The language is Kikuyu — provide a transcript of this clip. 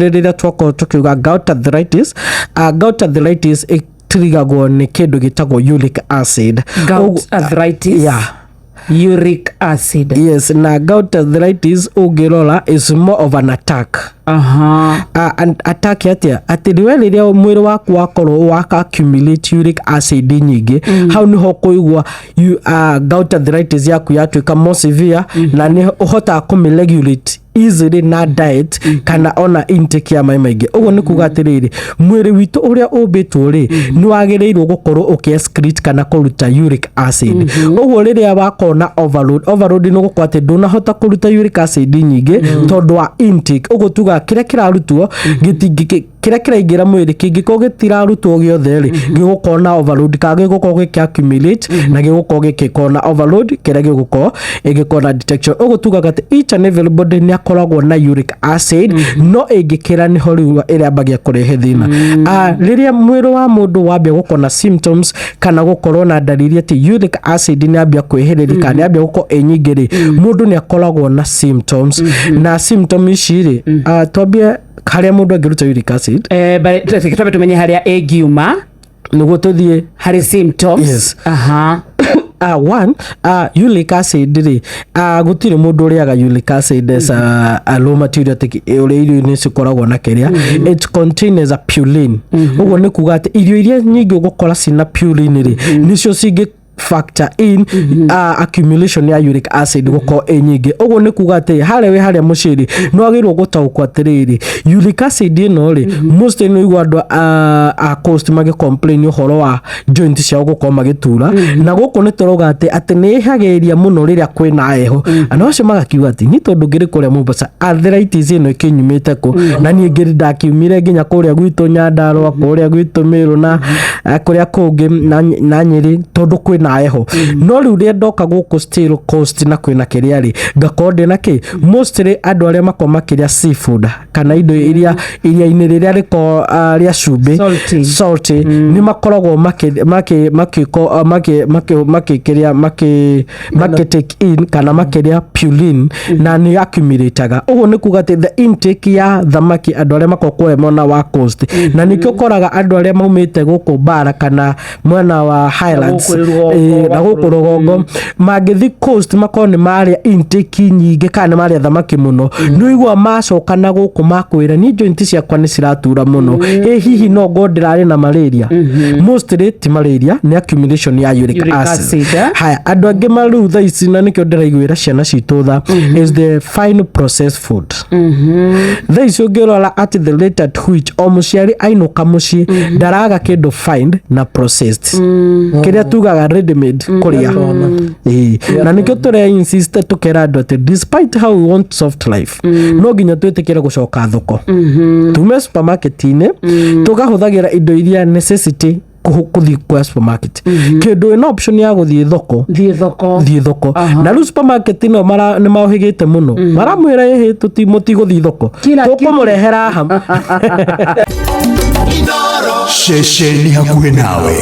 Rĩrĩa twakorwo tũkiuga gout arthritis, gout arthritis ĩtrigagwo nĩ kĩndũ gĩtagwo uric acid. Gout arthritis. Yeah. Uric acid. Yes, na gout arthritis ũngĩrora is more of an attack. And attack atĩa? Atĩ we rĩrĩa mwĩrĩ waku wakorwo waka accumulate uric acid nyingĩ, hau nĩho ũkũigua gout arthritis yaku yatuĩka more severe, na nĩ ũhotaga kũmĩ regulate easily na diet kana ona intake ya maĩ maingĩ. Ũguo nĩ kuga atĩrĩrĩ, mwĩrĩ witũ ũrĩa ũmbĩtwo rĩ, nĩ wagĩrĩirwo gũkorwo ũkĩ excrete kana kũruta uric acid. Ũguo rĩrĩa wakorwo na overload, overload nĩ gũkorwo atĩ ndũnahota kũruta uric acid nyingĩ tondũ wa intake. Ũguo tugaga kĩrĩa kĩrarutwo gĩtingĩ, kĩrĩa kĩraingĩra mwĩrĩ kĩngĩkorwo gĩtirarutwo gĩothe rĩ, gĩgũkorwo na overload kana gĩgũkorwo gĩkĩ accumulate na gĩgũkorwo gĩkĩkorwo na overload kĩrĩa gĩgũkorwo ĩgĩkorwo na detection. Ũguo tugaga atĩ each and everybody nĩ akoragwo na uric acid, no ĩngĩkĩra nĩho rĩu ĩrĩambagia kũrehe thĩna. Rĩrĩa mwĩrĩ wa mũndũ wambia gũkorwo na symptoms kana gũkorwo na ndariri atĩ uric acid nĩ ambia kwĩhĩrĩria kana nĩ ambia gũkorwo ĩ nyingĩ rĩ, mũndũ nĩ akoragwo na symptoms. Na symptoms ici rĩ, twambie harĩa mũndũ angĩruta uric acid. But reke twambe tumenye harĩa ĩngiuma. Nĩguo tũthiĩ harĩ symptoms. Yes. Aha. One, uric acid rĩ, gũtirĩ mũndũ ũrĩaga uric acid as a raw material, atĩ ũrĩa irio-inĩ cikoragwo na kĩrĩa it contains a purine. Ũguo nĩ kuga atĩ irio iria nyingĩ ũgũkora cina purine rĩ, nĩcio cingĩ factor in accumulation ya uric acid gũkorwo ĩ nyingĩ. Ũguo nĩ kuga atĩ harĩa wĩ harĩa mũciĩ rĩ, nĩ wagĩrĩirwo gũtaũkwo atĩrĩrĩ, uric acid ĩno rĩ, most nĩ ũigua andũ a coast magĩ complain ũhoro wa joint ciao gũkorwo magĩtura, na gũkũ nĩ tũrauga atĩ nĩ ĩhagĩrĩria mũno rĩrĩa kwĩna heho. Andũ acio magakiuga atĩ niĩ tondũ ngĩrĩ kũrĩa Mombasa, arthritis ĩno ĩkĩnyumĩte kũ? Na niĩ ngĩrĩ ndakiumire nginya kũrĩa gwitũ Nyandarua, kũrĩa gwitũ Meru na kũrĩa kũngĩ na Nyĩrĩ, tondũ kwĩna heho. No rĩu rĩrĩa ndoka gũkũ still coast na kwĩna kĩrĩa rĩ, ngakorwo ndĩna kĩ. Mostly andũ arĩa makoragwo makĩrĩa seafood kana indo iria iria-inĩ rĩrĩa rĩkoragwo rĩa cumbĩ. Salty. Salty, nĩ makoragwo makĩ makĩ makĩ makĩ makĩ makĩkĩrĩa makĩ makĩ take in kana makĩrĩa purine na nĩ accumulataga. Ũguo nĩ kuga atĩ the intake ya thamaki, andũ arĩa makoragwo kũrĩa mwena wa coast, na nĩkĩo ũkoraga andũ arĩa maumĩte gũkũ bara kana mwena wa Highlands gũkũ rũgongo na wa gũkũ bũrũri. Rũgongo mangĩthi coast makorwo nĩ marĩa intake nyingĩ kana nĩ marĩa thamaki mũno, nĩ ũigua macoka na gũkũ makwĩra, "Niĩ joint ciakwa nĩ ciratura mũno, ĩ hihi no ngorwo ndĩrarĩ na malaria?" Mostly ti malaria, nĩ accumulation ya uric Uric acid. Acid, eh? Haya, andũ angĩ marĩu thaa ici, na nĩkĩo ndĩraiguĩra ciana citũ tha, is the fine processed food. Thaa ici ũngĩrora at the rate at which o mũciari ainũka mũciĩ ndaraga kĩndũ fine na processed, kĩrĩa tugaga ready made kũrĩa. Ĩĩ. Na nĩkĩo tũre insist tũkera andũ atĩ despite how we want soft life, no nginya twĩtĩkĩre gũcoka thoko, tume supermarket-inĩ, tũkahũthagĩra indo iria necessity kũthiĩ kwa supermarket. Kĩndũ ĩna option ya gũthiĩ thoko, thiĩ thoko. Thiĩ thoko. Na rĩu supermarket ĩno nĩ maũhĩgĩte mũno, maramwĩra ĩhĩ mũtigũthiĩ thoko, Kila kitu. tũkũmũrehera haha. Ceceni hakuhĩ nawe.